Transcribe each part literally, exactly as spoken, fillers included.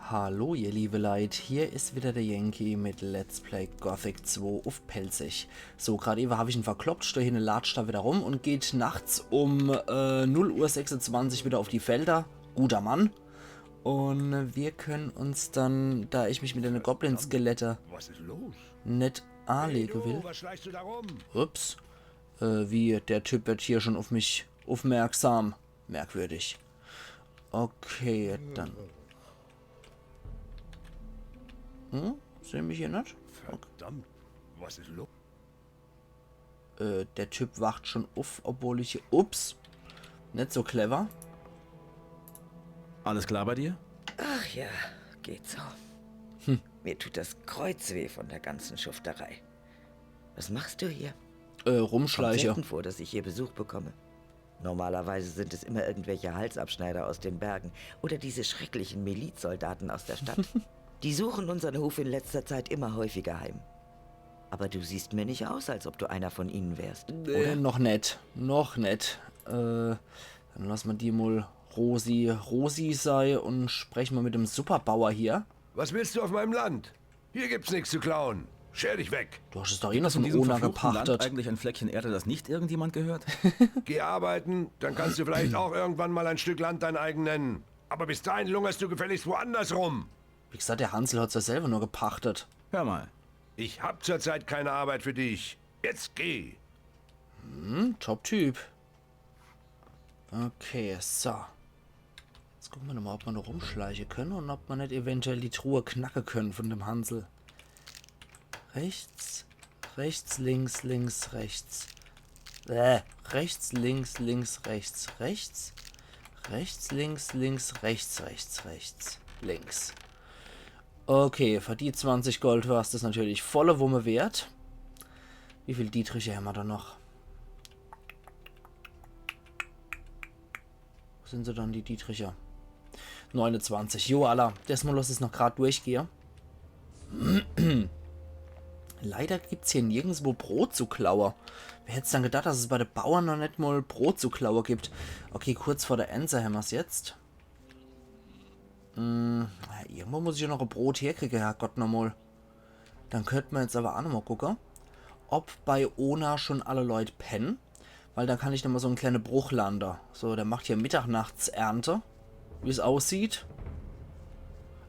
Hallo ihr liebe Leit, hier is wieder der Yankee mit Let's Play Gothic zwei uff Pälzisch. So, grad ewe hab ich en verkloppt, steh hinne, latsch do wieder rum un geht nachts um äh, null Uhr sechsundzwanzig wieder uff die Felder. Guter Mann. Un wir können uns dann, da ich mich mit de Goblin-Skelette Was ist los? net anlege will. Was schleichst du da rum? Ups. Äh, wie, der Typ wird hier schon uff mich uffmerksam. Merkwürdig. Okay, dann. Hm? Sehn mich hier net? Verdammt, was ist los? Äh, der Typ wacht schon uff, obwohl ich hier. Ups. Net so clever. Alles klar bei dir? Ach ja, geht so. Mir tut das Kreuz weh von der ganzen Schufterei. Was machst du hier? Äh, Kommt rumschleiche. Selten vor, dass ich hier Besuch bekomme. Normalerweise sind es immer irgendwelche Halsabschneider aus den Bergen oder diese schrecklichen Milizsoldaten aus der Stadt. Die suchen unseren Hof in letzter Zeit immer häufiger heim. Aber du siehst mir nicht aus, als ob du einer von ihnen wärst, Äh, oder? Noch net. Noch net. Äh, dann lass ma die mol Rosi, Rosi sei un sprech ma mit dem Superbauer hier. Was willst du auf meinem Land? Hier gibt's nichts zu klauen. Scher dich weg. Du hast es doch eh noch von Ona gepachtet. Gibt es in diesem verfluchten Land eigentlich ein Fleckchen Erde, das nicht irgendjemand gehört? Geh arbeiten, dann kannst du vielleicht auch irgendwann mal ein Stück Land dein eigen nennen. Aber bis dahin lungerst du gefälligst woanders rum. Wie gesagt, der Hansel hat's ja selber nur gepachtet. Hör mal. Ich hab zurzeit keine Arbeit für dich. Jetzt geh. Hm, Top-Typ. Okay, so. Jetzt gucke ma nochmal, ob ma noch rumschleiche könne un ob ma net eventuell die Truhe knacke könne von dem Hansel. Rechts, rechts, links, links, rechts. Äh, rechts, links, links, rechts, rechts. Rechts, links, links, rechts, rechts, rechts, links. Okay, für die zwanzig Gold war's das natürlich volle Wumme wert. Wie viel Dietriche hämmer do noch? Wo sin se dann, die Dietriche? Neunundzwanzig. Jo, alla. Des mol loss es noch grad durchgehe. Leider gibt's hier nirgendswo Brot zu klaue. Wer hätt's dann gedacht, dass es bei de Bauern noch net mol Brot zu klaue gibt? Okay, kurz vor der Ense hämmer's jetzt. Hm, ja, irgendwo muss ich ja noch e Brot herkriege, Herrgott nochmol. Dann könnt ma jetzt aber aa nochmol gucke, ob bei Ona schon alle Leut penne. Weil dann kann ich nochmol so en kleine Bruch lande. So, der macht hier Mittagnachts-Ernte, wie's aussieht.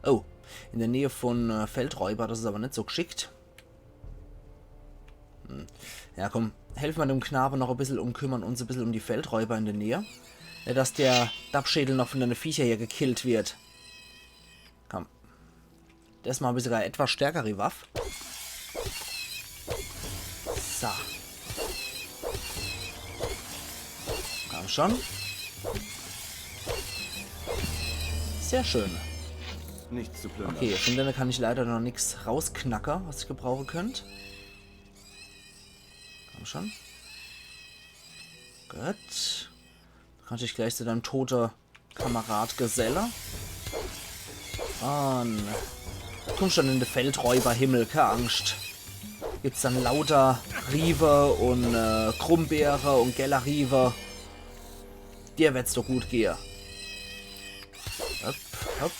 Oh, in der Nähe von äh, Feldräuber, das is aber net so gschickt. Hm. Ja, komm, helfe ma dem Knabe noch e bissel un kümmern uns e bissel um die Feldräuber in der Nähe. Net, dass der Dappschädel noch von dene Viecher hier gekillt wird. Komm. Des mol hab ich sogar etwas stärkere Waff. So. Komm schon. Sehr schön. Nichts zu plündern. Okay, von dene kann ich leider noch nix rausknacke, was ich gebrauche könnt. Komm schon. Gut. Kann ich gleich zu deinem tote Kamerad Geselle. Un komm schon in de Feldräuberhimmel, kee Angscht. Gibt's dann lauter Riewe un äh, Krummbeere un Gellerriewe. Dir werd's doch gut gehe. Hopp, hopp.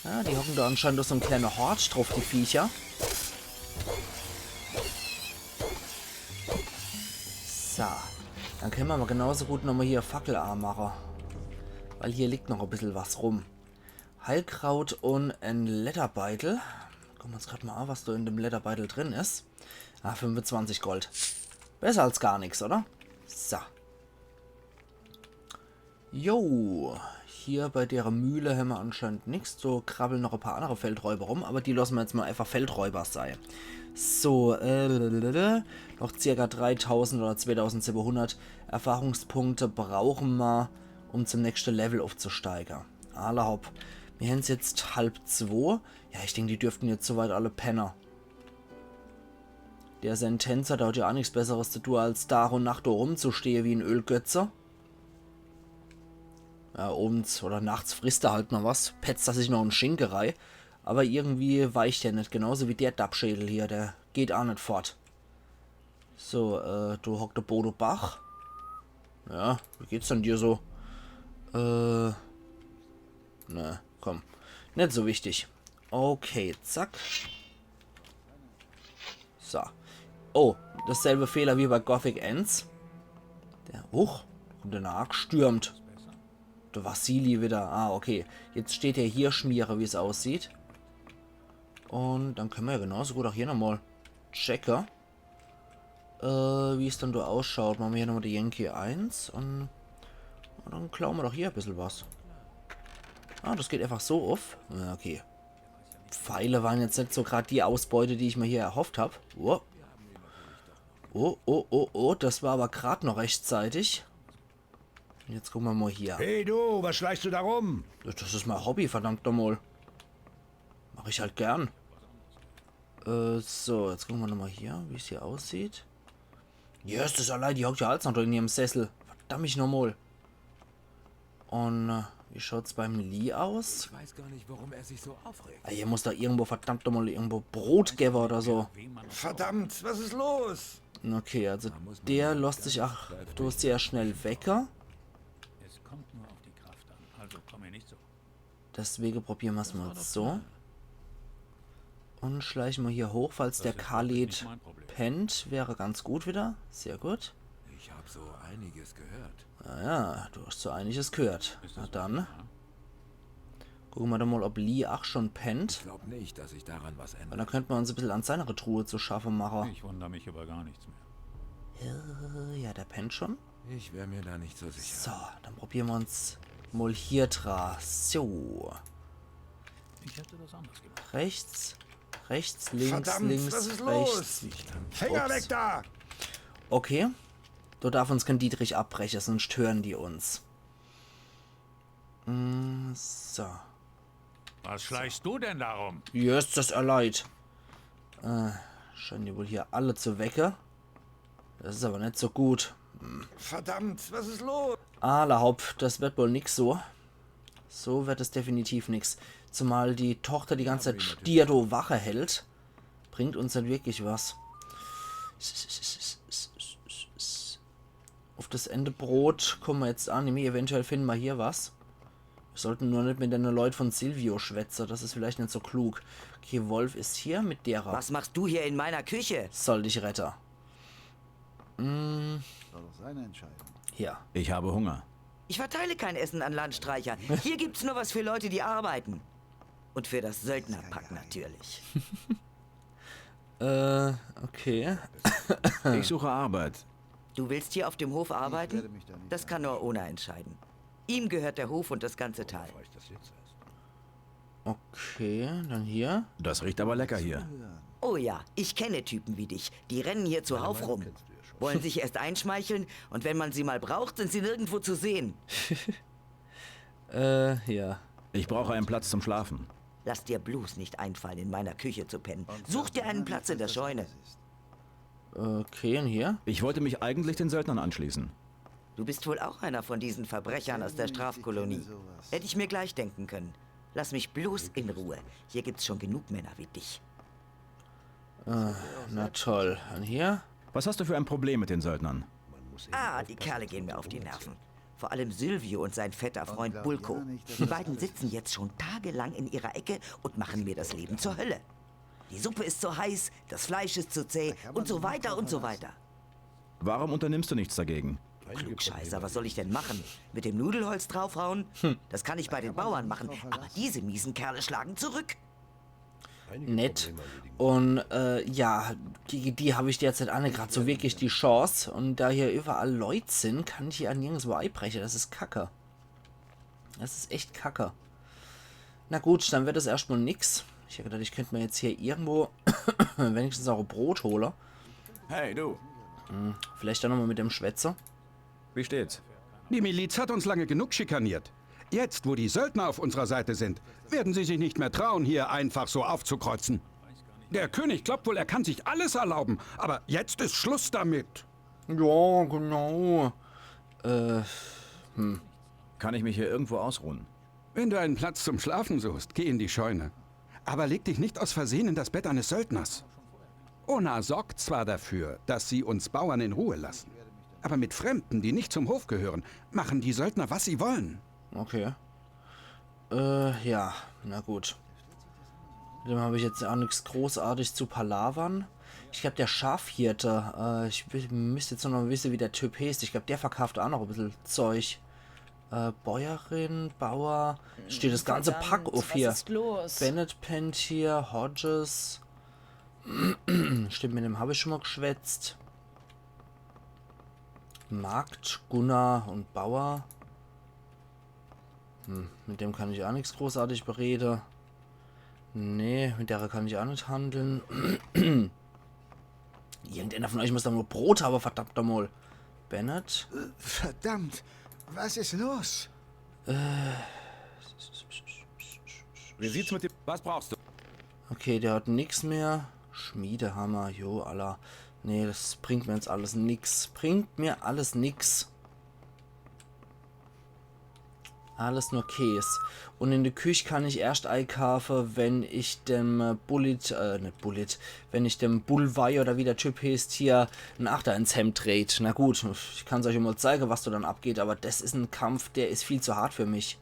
Ja, die hocken do anscheinend uff so en kleine Hort druff, die Viecher. So. Dann könne ma mol genauso gut nochmol hier Fackel anmache. Weil hier liegt noch e bissel was rum. Heilkraut un en Lederbeitel. Gucke ma uns grad mol an, was do in dem Lederbeitel drin is. Ah, fünfundzwanzig Gold. Besser als gar nix, oder? So. Jo, hier bei dere Mühle hämmer anscheinend nix. Do krabbeln noch e paar annere Feldräuber rum, aber die losse ma jetzt mol einfach Feldräuber sei. So, äh, noch circa dreitausend oder zweitausendsiwwehundert Erfahrungspunkte brauche ma, um zum nächschte Level uffzusteige. Alla hopp. Mir hän's jetzt halb zwo. Ja, ich denk, die dürften jetzt soweit alle penne. Der Sentenza, der hat ja aa nix Besseres zu tue, als Tag un Nacht do rumzustehe wie en Ölgötze. Ja, owends oder nachts frisst er halt noch was, petzt er sich noch en Schinke rei. Aber irgendwie weicht er net, genauso wie der Dappschädel hier, der geht aa net fort. So, äh, do hockt de Bodo Bach. Ja, wie geht's dann dir so? Äh, ne, komm. Net so wichtig. Okay, zack. So. Oh, dasselbe Fehler wie bei Gothic eens. Der, huch, kommt der nagestürmt. Der Vasili wieder. Ah, okay. Jetzt steht er hier Schmiere, wie's aussieht. Und dann könne mer ja genauso gut auch hier nochmal checke. Äh, wie's dann do ausschaut. Mache mer hier nochmal die Yankee eens und, und dann klaue mer doch hier e bissel was. Ah, das geht einfach so uff. Ja, okay. Pfeile waren jetzt net so grad die Ausbeute, die ich mir hier erhofft hab. Oh. Oh, oh, oh, oh, das war aber grad noch rechtzeitig. Und jetzt gucke mer mal hier. Hey du, was schleichst du da rum? Das is mein Hobby, verdammt nochmal. Mach ich halt gern. Äh, so, jetzt gucke mer nochmal hier, wie's hier aussieht. Yes, das allein, die hockt ja als noch in ihrem Sessel. Verdammt mich nochmal. Und, äh, wie schaut's beim Lee aus? Ich weiß gar nicht, warum er sich so aufregt. Ah, hier muss doch irgendwo verdammt nochmal irgendwo Brot gewwe oder so. Verdammt, was ist los? Okay, also der lässt sich auch do sehr schnell wecke. Es kommt nur auf die Kraft an, also komm mir nicht so. Deswege probiere mer's mal so. Und schleiche mer hier hoch, falls der Khalid pennt. Wäre ganz gut wieder. Sehr gut. Ich hab so einiges gehört. Ja, ja, du hast so einiges gehört. Na dann. Gucke mer doch mal, ob Lee auch schon pennt. Ich glaub nicht, dass sich daran was ändert. Weil dann könnt mer uns e bissel an seiner Truhe zu schaffe mache. Ich wundere mich über gar nichts mehr. Ja, ja, der pennt schon. Ich wär mir da nicht so sicher. So, dann probiere mer uns mal hier dra. So. Ich hätte das anders gemacht. Rechts, rechts, links, verdammt, links, was ist rechts. Los? Finger weg da! Okay. Do darf uns kein Dietrich abbreche, sonst hören die uns. Mm, so. Was schleichst du denn da rum? Yes, das erleid. Äh, scheinen die wohl hier alle zu wecke. Das is aber net so gut. Hm. Verdammt, was ist los? Alla hopp, das wird wohl nix so. So wird es definitiv nix. Zumal die Tochter die ganze Zeit stier do Wache hält. Bringt uns net wirklich was. Auf das Endebrot kumme mer jetzt an. Eventuell finden mer hier was. Wir sollten nur net mit denne Leut von Silvio schwätze. Das is vielleicht net so klug. Okay, Wolf is hier mit derer. Was machst du hier in meiner Küche? Soll dich rette. Mm, War doch seine Entscheidung. Ja. Ich habe Hunger. Ich verteile kein Essen an Landstreicher. Hier gibt's nur was für Leute, die arbeiten. Und für das Söldnerpack natürlich. Äh, okay. Ich suche Arbeit. Du willst hier auf dem Hof arbeiten? Das kann nur Ona entscheiden. Ihm gehört der Hof und das ganze Tal. Okay, dann hier. Das riecht aber lecker hier. Oh ja, ich kenne Typen wie dich. Die rennen hier zuhauf rum. Wollen sich erst einschmeicheln und wenn man sie mal braucht, sind sie nirgendwo zu sehen. Äh, ja. Ich brauche einen Platz zum Schlafen. Lass dir bloß nicht einfallen, in meiner Küche zu pennen. Such dir einen Platz in der Scheune. Okay, und hier? Ich wollte mich eigentlich den Söldnern anschließen. Du bist wohl auch einer von diesen Verbrechern aus der Strafkolonie. Hätte ich mir gleich denken können. Lass mich bloß in Ruhe. Hier gibt's schon genug Männer wie dich. Äh, na toll. Und hier? Was hast du für ein Problem mit den Söldnern? Ah, die Kerle gehen mir auf die Nerven. Vor allem Silvio und sein fetter Freund Bulko. Die beiden sitzen jetzt schon tagelang in ihrer Ecke und machen mir das Leben zur Hölle. Die Suppe ist zu heiß, das Fleisch ist zu zäh und so weiter und so weiter. Warum unternimmst du nichts dagegen? Klugscheißer, was soll ich denn machen? Mit dem Nudelholz draufhauen? Das kann ich bei den Bauern machen, aber diese miesen Kerle schlagen zurück. Nett. Und, äh, ja, gege die hab ich derzeit aa net grad so wirklich die Chance. Und da hier überall Leut sind, kann ich hier nirgendwo eibreche. Das is kacke. Das is echt kacke. Na gut, dann wird das erscht mal nix. Ich hab gedacht, ich könnt mir jetzt hier irgendwo wenigstens auch e Brot hole. Hey, du. Hm, vielleicht dann nochmal mit dem schwätze. Wie steht's? Die Miliz hat uns lange genug schikaniert. Jetzt, wo die Söldner auf unserer Seite sind, werden sie sich nicht mehr trauen, hier einfach so aufzukreuzen. Der König glaubt wohl, er kann sich alles erlauben, aber jetzt ist Schluss damit. Ja, genau. Äh, hm. Kann ich mich hier irgendwo ausruhen? Wenn du einen Platz zum Schlafen suchst, geh in die Scheune. Aber leg dich nicht aus Versehen in das Bett eines Söldners. Ona sorgt zwar dafür, dass sie uns Bauern in Ruhe lassen, aber mit Fremden, die nicht zum Hof gehören, machen die Söldner, was sie wollen. Okay. Äh, ja, na gut. Mit dem hab ich jetzt ach nix großartig zu palavern. Ich glaab, der Schafhirte, äh, ich wi- müsst jetzt noch wisse, wie der Typ heeßt. Ich glaab, der verkaaft ach noch e bissel Zeug. Äh, Bäuerin, Bauer. Steht das ganze Pack uff hier. Was ist los? Bennett pennt hier, Hodges. Stimmt, mit dem hab ich schon mal geschwätzt. Magd, Gunnar und Bauer. Hm, mit dem kann ich ach nix großartig berede. Nee, mit derer kann ich ach net handle. Irgendeiner von euch muss doch nur Brot habe, verdammt nochmal. Bennett? Verdammt, was ist los? Wie sieht's mit dem... Was brauchst du? Okay, der hat nix mehr. Schmiedehammer, jo, alla. Nee, das bringt mir jetzt alles nix. Bringt mir alles nix. Alles nur Käs. Und in de Küch kann ich erscht eikaafe, wenn ich dem äh, Bullet, äh, net Bullet, wenn ich dem Bullwei oder wie der Typ heeßt hier, en Achter ins Hemd dreht. Na gut, ich kann's euch mal zeige, was do dann abgeht, aber das is en Kampf, der is viel zu hart für mich.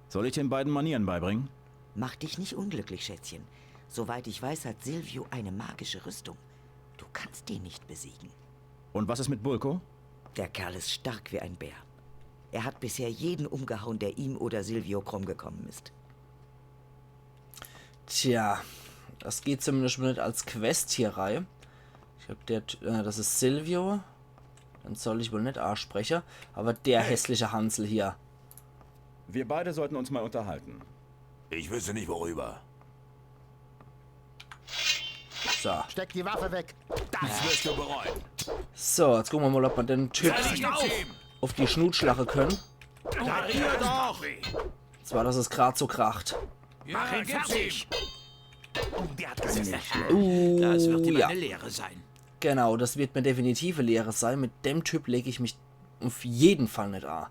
Soll ich den beiden Manieren beibringen? Mach dich nicht unglücklich, Schätzchen. Soweit ich weiß, hat Silvio eine magische Rüstung. Du kannst den nicht besiegen. Und was ist mit Bulko? Der Kerl ist stark wie ein Bär. Er hat bisher jeden umgehauen, der ihm oder Silvio krumm gekommen ist. Tja, das geht zumindest mal net als Quest hier rei. Ich glaab, der, Ty- äh, das is Silvio. Den soll ich wohl net aspreche. Aber der hässliche Hansel hier. Wir beide sollten uns mal unterhalten. Ich wüsste nicht worüber. So. Steck die Waffe weg. Das wirst du bereuen. So, jetzt gucke mer mal, ob mer den Typ Nicht auf! uff die Schnut schlache können. Parier doch! Zwar, dass es grad so kracht. Ja, gib's ihm! Oh, der hat gesehen. Uh, Das wird ihm ja. Eine Lehre sein. Genau, das wird mir definitiv e Lehre sei. Mit dem Typ leg ich mich uff jeden Fall net a.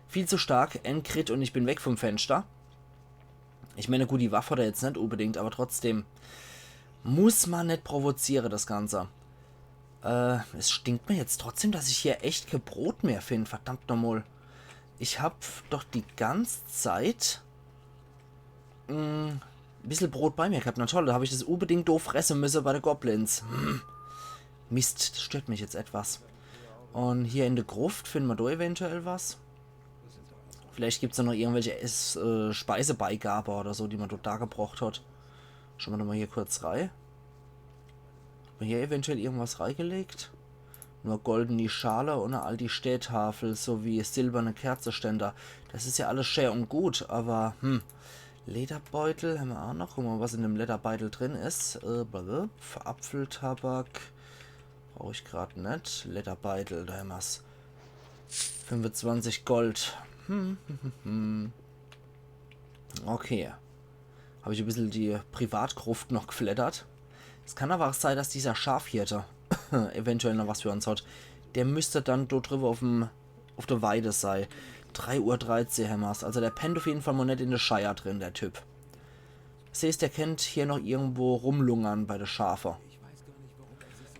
Viel zu stark, en Crit und ich bin weg vom Fenster. Ich meine, gut, die Waffe hat er jetzt net unbedingt, aber trotzdem muss man net provoziere, das Ganze. Äh, es stinkt mir jetzt trotzdem, dass ich hier echt ke Brot mehr find. Verdammt nochmal. Ich hab doch die ganze Zeit mh, bissel Brot bei mir gehabt. Na toll, da hab ich das unbedingt do fresse müsse bei de Goblins. Hm. Mist, das stört mich jetzt etwas. Und hier in de Gruft finden mer do eventuell was. Vielleicht gibt's da noch irgendwelche Ess-, äh, Speisebeigabe oder so, die mer dort dargebracht hat. Schauen mer doch mal hier kurz rei. Hat mer hier eventuell irgendwas reigelegt? Nur goldene Schale und e alti Steetafel sowie silberne Kerzeständer. Das is ja alles schä und gut, aber, hm. Lederbeutel hämmer auch noch. Gucke mer, was in dem Lederbeutel drin is. Äh, blablabla. Apfeltabak. Brauch ich grad net. Lederbeutel, da hämmer's. Fünfundzwanzig Gold. Hm, hm, hm, hm. Okay. Hab ich e bissel die Privatgruft noch gfleddert. Es kann aber auch sei, dass dieser Schafhirte eventuell noch was für uns hat. Der müsst dann dort drüber uff'm, uff de Weide sei. Drei Uhr dreizeh hämmer's. Also der pennt uff jeden Fall mal net in de Scheier drin, der Typ. Das heeßt, der kennt hier noch irgendwo rumlungern bei de Schafe.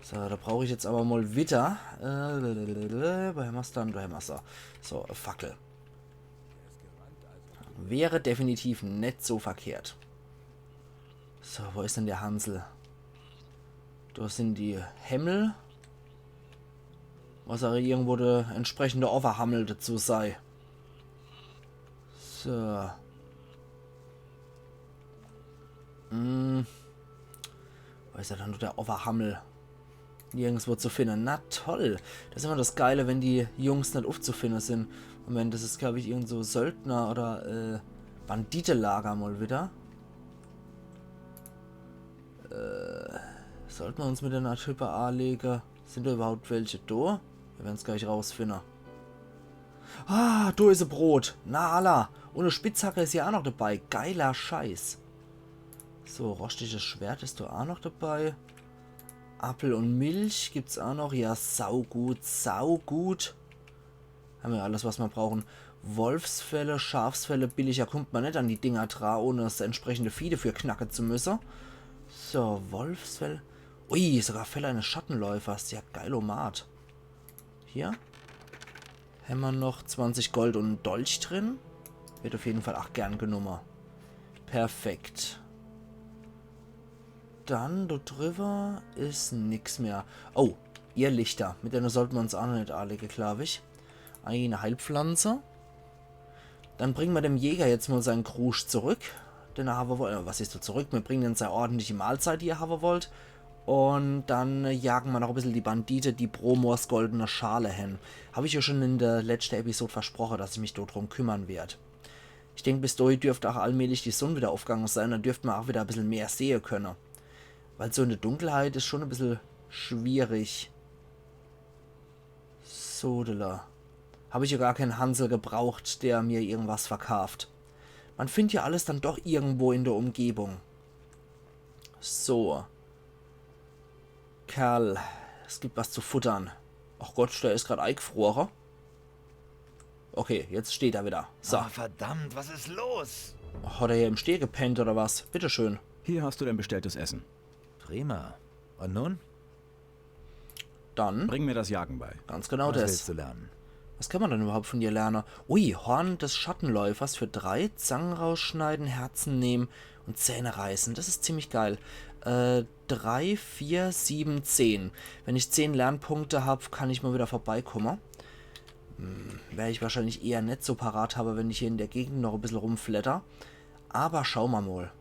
So, da brauch ich jetzt aber mal wieder. Äh, lalalala, wo hämmer's dann? Do hämmer's do. So, e Fackel. Wäre definitiv net so verkehrt. So, wo is denn der Hansel? Do sin die Hämmel. Muss auch irgendwo de entsprechende Overhammel dazu sei. So. Hm. Wo is er dann, der Overhammel? Nirgendswo zu finden. Na toll. Das is immer das Geile, wenn die Jungs net uffzufinden sin. Moment, das is, glaub ich, irgend so Söldner- oder, äh, Banditelager mal wieder. Äh, sollt mer uns mit denne Type anlege? Sin do überhaupt welche do? Wir werden's gleich rausfinden. Ah, do is e Brot. Na alla. Und e Spitzhacke is ja auch noch dabei. Geiler Scheiß. So, rostiges Schwert is do auch noch dabei. Appel und Milch gibt's auch noch. Ja, saugut, saugut. Hämmer ja alles, was mer brauchen. Wolfsfelle, Schafsfelle, billiger kummt mer net an die Dinger dra, ohne das entsprechende Vieh dafür knacke zu müsse. So, Wolfsfelle. Ui, sogar Felle eines Schattenläufers. Ja, geilomat. Hier. Hämmer noch zwanzig Gold und en Dolch drin. Werd uff jeden Fall ach gern genumme. Perfekt. Dann, do driwwer is nix mehr. Oh, Irrlichter. Mit denne sollt mer uns ach noch net anlege, glaab ich. Eine Heilpflanze. Dann bringe mer dem Jäger jetzt mol sein Krusch zurück. Den er hawwe wollt. Äh, was is do zurück? Mer bringe dem sei ordentliche Mahlzeit, die er hawwe wollt. Un dann jage mer noch e bissel die Bandite, die Bromors goldene Schale hen. Hab ich jo schon in de letschte Episod versproche, dass ich mich do drum kümmere werd. Ich denk, bis dohi dürft ach allmählich die Sunn wieder uffgange sei. Dann dürft mer ach wieder e bissel mehr sehe könne. Weil so in de Dunkelheit is schon e bissel schwierig. Sodele. Hab ich jo gar kein Hansel gebraucht, der mir irgendwas verkaaft. Mer findt jo alles dann doch irgendwo in de Umgebung. So. Kerl, es gibt was zu futtern. Ach Gott, der is grad eigfrore. Okay, jetzt steht er wieder. So. Ah, verdammt, was is los? Hat er hier im Steh gepennt oder was? Bitteschön. Hier hast du dein bestelltes Essen. Prima. Und nun? Dann. Bring mir das Jagen bei. Ganz genau das. Was willst du lernen? Was kann man denn überhaupt von dir lernen? Ui, Horn des Schattenläufers für drei, Zangen rausschneiden, Herzen nehmen und Zähne reißen. Das ist ziemlich geil. Äh, drei, vier, sieben, zehn. Wenn ich zehn Lernpunkte hab, kann ich mal wieder vorbeikommen. Hm, wär ich wahrscheinlich eher net so parat habe, wenn ich hier in der Gegend noch ein bisschen rumflatter. Aber schau ma mal.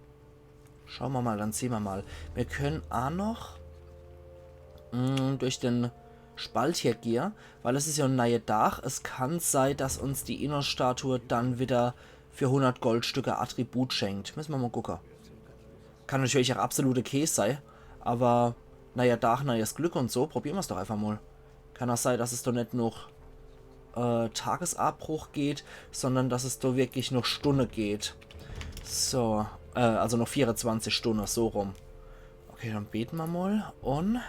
Schau ma mal, dann seh ma mal. Wir können a noch, mm, durch den Spalt hier gehe, weil es is ja e neie Dach. Es kann sei, dass uns die Innos-Statue dann wieder für hundert Goldstücke Attribut schenkt. Müssen wir mal gucke. Kann natürlich auch absolute Käs sei, aber neuer Dach, neues Glück und so. Probieren wir's doch einfach mal. Kann auch sei, dass es doch net noch, äh, Tagesabbruch geht, sondern dass es doch wirklich noch Stunde geht. So, äh, also noch vierundzwanzig Stunde, so rum. Okay, dann beten wir mal und...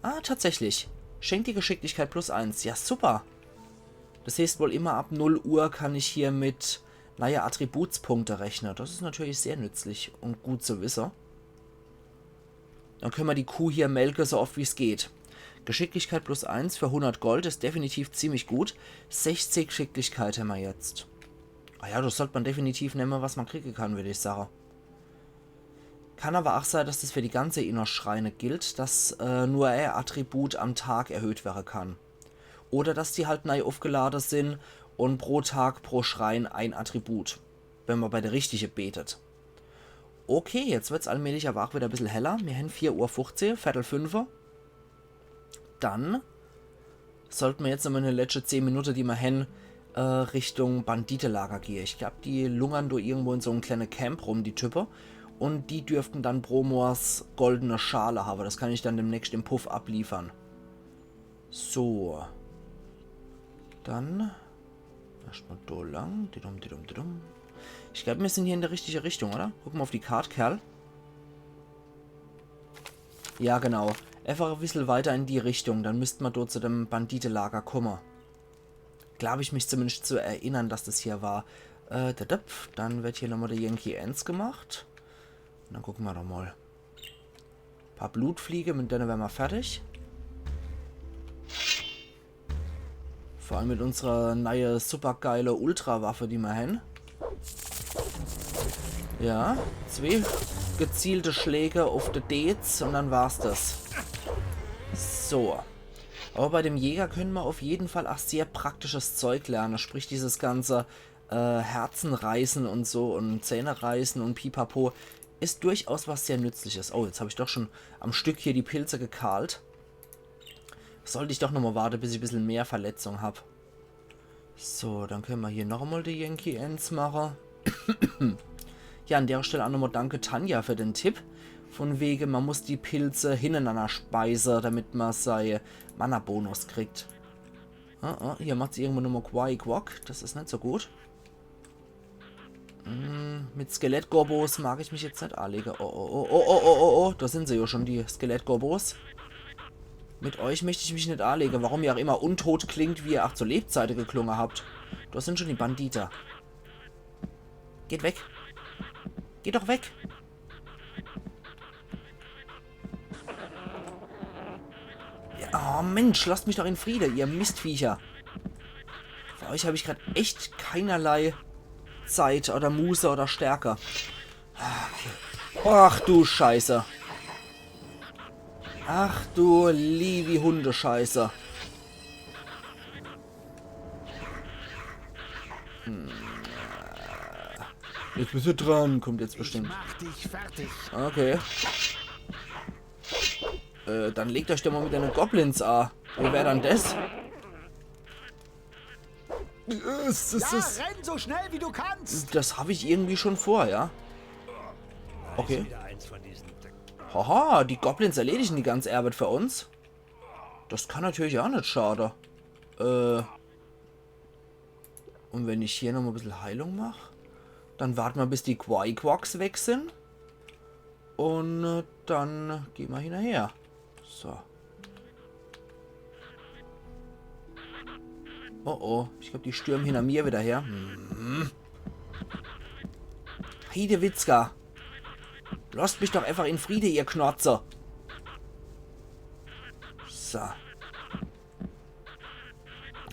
Ah, tatsächlich. Schenkt die Geschicklichkeit plus eins. Ja, super. Das heißt wohl, immer ab null Uhr kann ich hier mit neue Attributspunkte rechnen. Das is natürlich sehr nützlich und gut zu wisse. Dann können wir die Kuh hier melke, so oft wie's geht. Geschicklichkeit plus eins für hundert Gold is definitiv ziemlich gut. Sechzig Geschicklichkeit haben wir jetzt. Ah ja, das sollt man definitiv nehmen, was man kriegen kann, würd ich sagen. Kann aber auch sein, dass das für die ganze Innos-Schreine gilt, dass, äh, nur ein Attribut am Tag erhöht werden kann. Oder dass die halt neu aufgeladen sind und pro Tag, pro Schrein ein Attribut, wenn man bei der richtige betet. Okay, jetzt wird's allmählich aber auch wieder ein bisschen heller. Wir haben vier Uhr fünfzehn, Viertel fünfe. Dann sollten wir jetzt nochmal in den letzten zehn Minuten, die wir haben, äh, Richtung Banditelager gehen. Ich glaub, die lungern da irgendwo in so einem kleinen Camp rum, die Typen. Und die dürften dann Bromors goldene Schale haben. Das kann ich dann demnächst im Puff abliefern. So. Dann erstmal da lang. Didum, didum, didum. Ich glaub, wir sind hier in der richtigen Richtung, oder? Guck mal auf die Karte, Kerl. Ja, genau. Einfach ein bisschen weiter in die Richtung. Dann müssten wir dort zu dem Banditelager kommen. Glaub ich mich zumindest zu erinnern, dass das hier war. Äh, da, da, dann wird hier nochmal der Yankee eins gemacht. Und dann gucken wir doch mal. Paar Blutfliege, mit denen wären wir fertig. Vor allem mit unserer neue supergeile Ultrawaffe, die wir haben. Ja, zwei gezielte Schläge auf die Deez und dann war's das. So. Aber bei dem Jäger können wir auf jeden Fall auch sehr praktisches Zeug lernen. Sprich, dieses ganze äh, Herzen reißen und so und Zähne reißen und Pipapo is durchaus was sehr Nützliches. Oh, jetzt hab ich doch schon am Stück hier die Pilze gekahlt. Sollt ich doch nochmal warte, bis ich bissel mehr Verletzung hab. So, dann können wir hier nochmal die Yankee eins machen. Ja, an der Stelle auch nochmal danke, Tanja, für den Tipp. Von wegen, man muss die Pilze hintereinander speisen, damit man sei Mana-Bonus kriegt. Ah, ah, hier macht's irgendwo nochmal Quai Quack. Das is net so gut. Mm, mit Skelett-Gobos mag ich mich jetzt net anlegen. Oh, oh, oh, oh, oh, oh, oh, oh, da sind sie ja schon, die Skelett-Gobos. Mit euch möcht ich mich net anlegen, warum ihr auch immer untot klingt, wie ihr auch zu Lebzeite geklungen habt. Da sind schon die Bandite. Geht weg. Geht doch weg. Ja, oh Mensch, lasst mich doch in Friede, ihr Mistviecher. Für euch hab ich grad echt keinerlei Zeit oder Muße oder Stärke. Ach du Scheiße. Ach du liewi Hundescheiße. Hm. Jetzt bist du dran, kommt jetzt bestimmt. Ich mach dich fertig. Okay. Äh, dann legt euch doch mal mit den Goblins a. Wie wär dann des? Yes, yes, yes. Ja, renn so schnell wie du kannst. Das hab ich irgendwie schon vor, ja. Okay. Haha, die Goblins erledigen die ganze Arbeit für uns. Das kann natürlich auch net schade. Äh. Und wenn ich hier noch mal e bissel Heilung mach, dann warten wir, bis die Quaiquaks weg sind. Und äh, dann gehen wir hinterher. So. Oh oh, ich glaub, die stürmen hinter mir wieder her. Hm. Heidewitzka. Lasst mich doch einfach in Friede, ihr Knotze. So.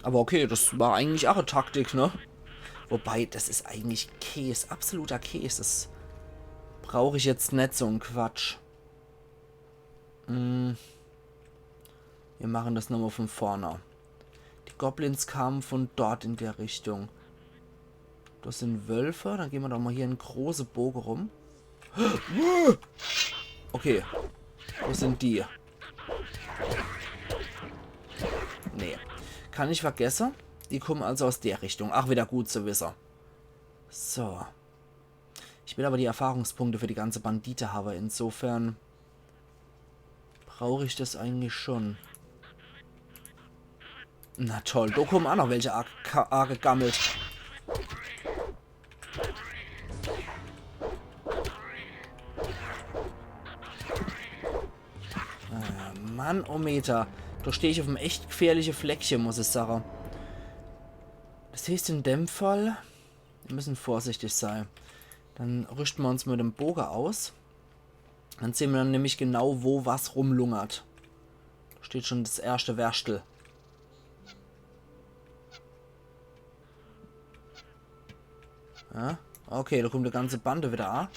Aber okay, das war eigentlich auch e Taktik, ne? Wobei, das is eigentlich Käs, absoluter Käs. Das brauch ich jetzt net, so en Quatsch. Hm. Wir machen das nochmal von vorne. Die Goblins kamen von dort in der Richtung. Das sind Wölfe. Dann gehen wir doch mal hier en große Boge rum. Okay. Wo sind die? Nee. Kann ich vergesse. Die kommen also aus der Richtung. Ach, wieder gut zu wisse. So. Ich will aber die Erfahrungspunkte für die ganze Bandite habe. Insofern brauch ich das eigentlich schon. Na toll, do kommen auch noch welche a-, ka-, agegammelt. Äh, Mann, oh Meter. Do steh ich auf em echt gefährliche Fleckche, muss ich sage. Das heißt, in dem Fall, wir müssen vorsichtig sei. Dann rüschte mer uns mit dem Boge aus. Dann sehn mer dann nämlich genau, wo was rumlungert. Do steht schon das erschte Werschtel. Ja? Okay, do kommt die ganze Bande wieder a.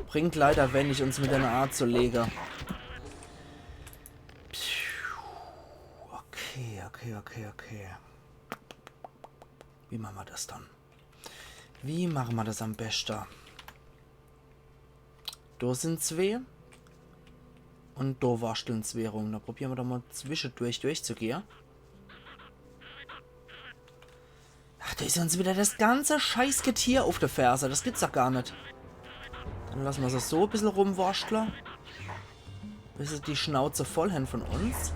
Bringt leider wenig, uns mit denne a zu lege. Okay, okay, okay, okay. Wie mache mer das dann? Wie mache mer das am beschte? Do sind zwee. Und do waschteln zwee rum. Do probiere mer doch mal zwischedurch durchzugehe. Ach, do is uns wieder das ganze Scheißgetier auf der Ferse. Das gibt's doch gar net. Dann lasse mer se so e bissel rumwaschtle. Bis se die Schnauze voll hen von uns.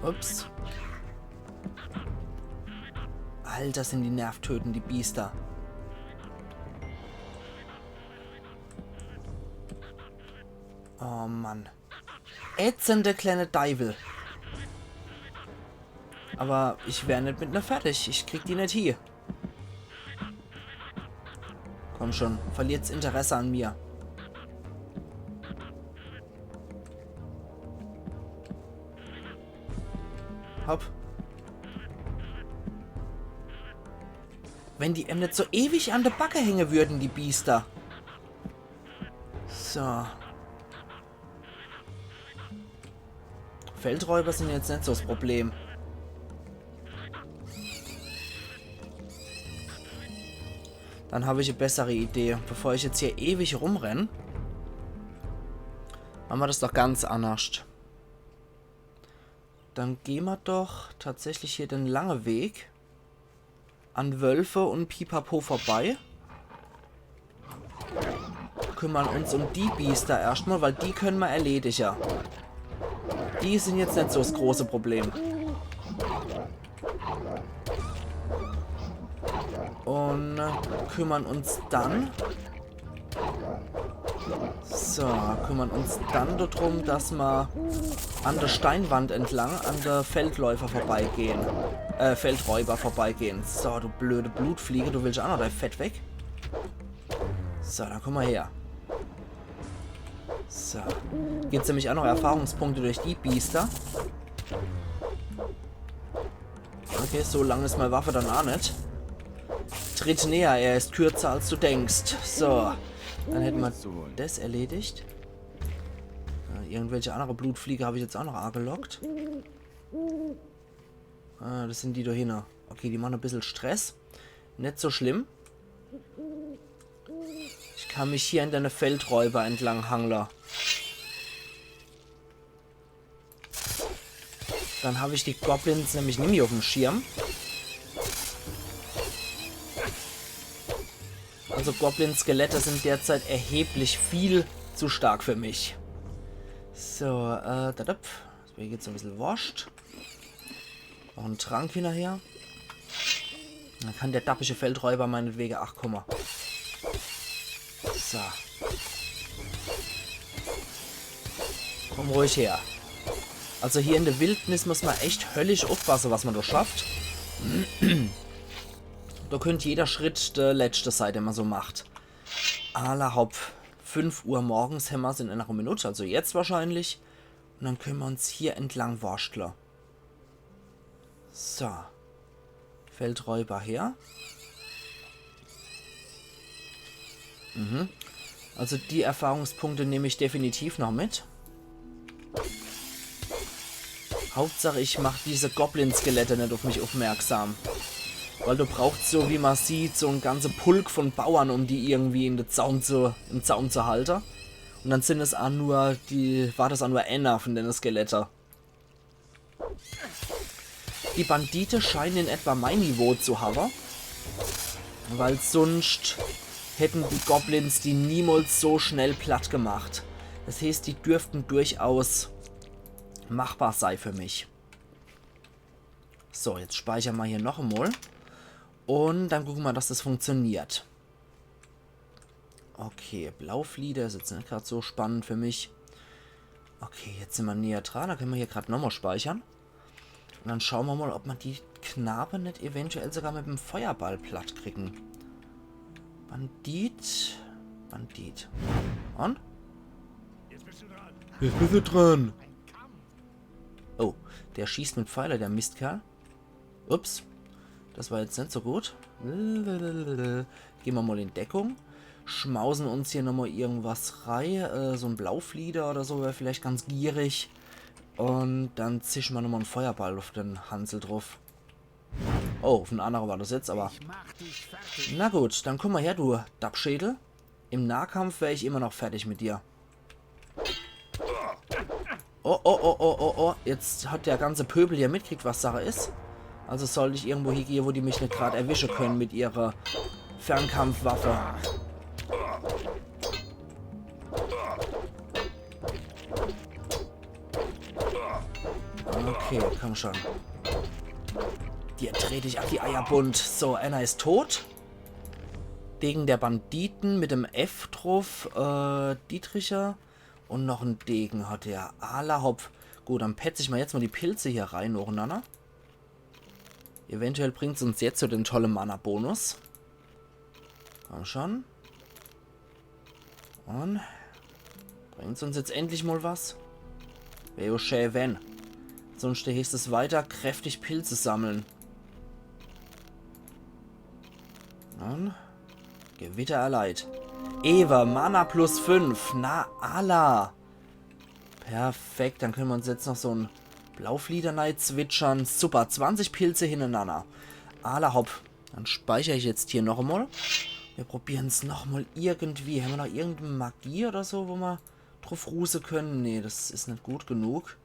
Ups. Alter, sind die nervtötend, die Biester. Oh Mann. Ätzende kleine Deiwel. Aber ich wär net mit ner fertig. Ich krieg die net hie. Komm schon, verliert's Interesse an mir. Hopp. Wenn die em net so ewig an der Backe hänge würden, die Biester. So. Feldräuber sind jetzt net so das Problem. Dann hab ich e bessere Idee. Bevor ich jetzt hier ewig rumrenn, mache mer das doch ganz annerscht. Dann geh mer doch tatsächlich hier den lange Weg an Wölfe und Pipapo vorbei. Kümmern uns um die Biester erscht mal, weil die könne mer erledige. Die sind jetzt net so das große Problem. Und kümmern uns dann So, kümmern uns dann drum, dass mer an der Steinwand entlang an der Feldläufer vorbeigehen. Äh, Feldräuber vorbeigehen. So, du blöde Blutfliege, du willst auch noch dein Fett weg. So, dann komm mal her. So. Gibt's nämlich auch noch Erfahrungspunkte durch die Biester. Okay, so lang is mei Waffe dann auch net. Tritt näher, er ist kürzer, als du denkst. So, dann hätten wir das erledigt. Äh, irgendwelche andere Blutfliege habe ich jetzt auch noch angelockt. Ah, das sind die da hinne. Okay, die machen ein bisschen Stress. Net so schlimm. Ich kann mich hier an dene Feldräuber entlang hangle. Dann habe ich die Goblins nämlich nimmi auf dem Schirm. Also Goblin-Skelette sind derzeit erheblich viel zu stark für mich. So, äh, da, da, das wäre jetzt ein bisschen Wurst. Noch ein Trank hinterher. Dann kann der dappische Feldräuber meinetwege, ach, komm mal. So. Komm ruhig her. Also hier in der Wildnis muss man echt höllisch aufpassen, was man da schafft. Da könnt jeder Schritt der letzte sein, den man so macht. Alla hopp. Fünf Uhr morgens hämmer's in einer Minute, also jetzt wahrscheinlich. Und dann können wir uns hier entlang worschtle. So. Feldräuber her. Mhm. Also die Erfahrungspunkte nehme ich definitiv noch mit. Hauptsache, ich mach diese Goblin-Skelette net auf mich aufmerksam. Weil du brauchst, so wie man sieht, so en ganze Pulk von Bauern, um die irgendwie in de Zaum zu, im Zaum zu halte. Und dann sind es auch nur die, war das auch nur einer von den Skelette. Die Bandite scheinen in etwa mein Niveau zu haben, weil sonst hätten die Goblins die niemals so schnell platt gemacht. Das heißt, die dürften durchaus machbar sein für mich. So, jetzt speichern wir hier noch einmal. Und dann gucken wir, dass das funktioniert. Okay, Blauflieder is jetzt net grad so spannend für mich. Okay, jetzt sind wir näher dran. Da können wir hier grad nochmal speichern. Und dann schauen wir mal, ob wir die Knabe net eventuell sogar mit dem Feuerball platt kriegen. Bandit. Bandit. Und? Jetzt bist du dran. Oh, der schießt mit Pfeile, der Mistkerl. Ups. Das war jetzt net so gut. Gehen wir mal in Deckung. Schmausen uns hier nochmal irgendwas rei. Äh, so en Blauflieder oder so wär vielleicht ganz gierig. Und dann zischen wir nochmal en Feuerball auf den Hansel drauf. Oh, auf en andere war das jetzt, aber. Na gut, dann komm mal her, du Dappschädel. Im Nahkampf wär ich immer noch fertig mit dir. Oh, oh, oh, oh, oh, oh. Jetzt hat der ganze Pöbel hier mitkriegt, was Sache is. Also sollt ich irgendwo hiegehe, wo die mich net grad erwische können mit ihrer Fernkampfwaffe. Okay, komm schon. Dir tret ich auf die Eier bunt. So, einer is tot. Degen der Banditen mit dem F drauf. Äh, Dietricher. Und noch en Degen hat er. Alla hopp. Gut, dann petz ich mal jetzt mal die Pilze hier rein, nacheinander. Eventuell bringt's uns jetzt so den tolle Mana-Bonus. Komm schon. Und bringt's uns jetzt endlich mal was? Wär jo schä, wenn. Sonst heißt es weiter kräftig Pilze sammeln. Dann Gewitter erleidet. Ewe, Mana plus fünf. Na, alla. Perfekt, dann können wir uns jetzt noch so en Blauflieder nei zwitschern. Super, zwanzig Pilze hintereinander. Alla hopp. Dann speicher ich jetzt hier noch einmal. Wir probieren's noch mal irgendwie. Hämmer noch irgendeine Magie oder so, wo mer drauf ruhe können? Nee, das is net gut genug.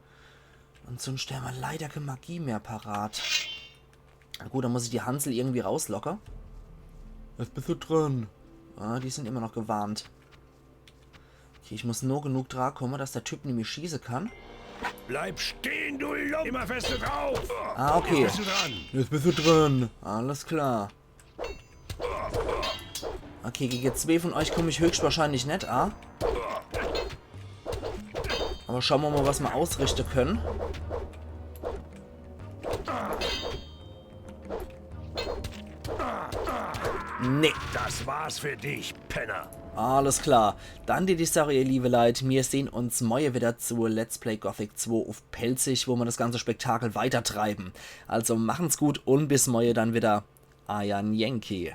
Und sonst hämmer leider keine Magie mehr parat. Na gut, dann muss ich die Hansel irgendwie rauslocke. Jetzt bist du dran. Ah, die sind immer noch gewarnt. Okay, ich muss nur genug dran kommen, dass der Typ nämlich schießen kann. Bleib stehen, du Lump! Immer feste drauf! Ah, okay. Jetzt bist du dran. Jetzt bist du dran. Alles klar. Okay, gegen zwei von euch komme ich höchstwahrscheinlich net, ah. Aber schauen wir mal, was wir ausrichten können. Nee. Das war's für dich, Penner. Alles klar. Dann die Sache, ihr liebe Leit, mir sehn uns moie wieder zu Let's Play Gothic zwei uff Pälzisch, wo mer das ganze Spektakel weitertreiben. Also machen's gut un bis moie dann wieder. Eier Yankee.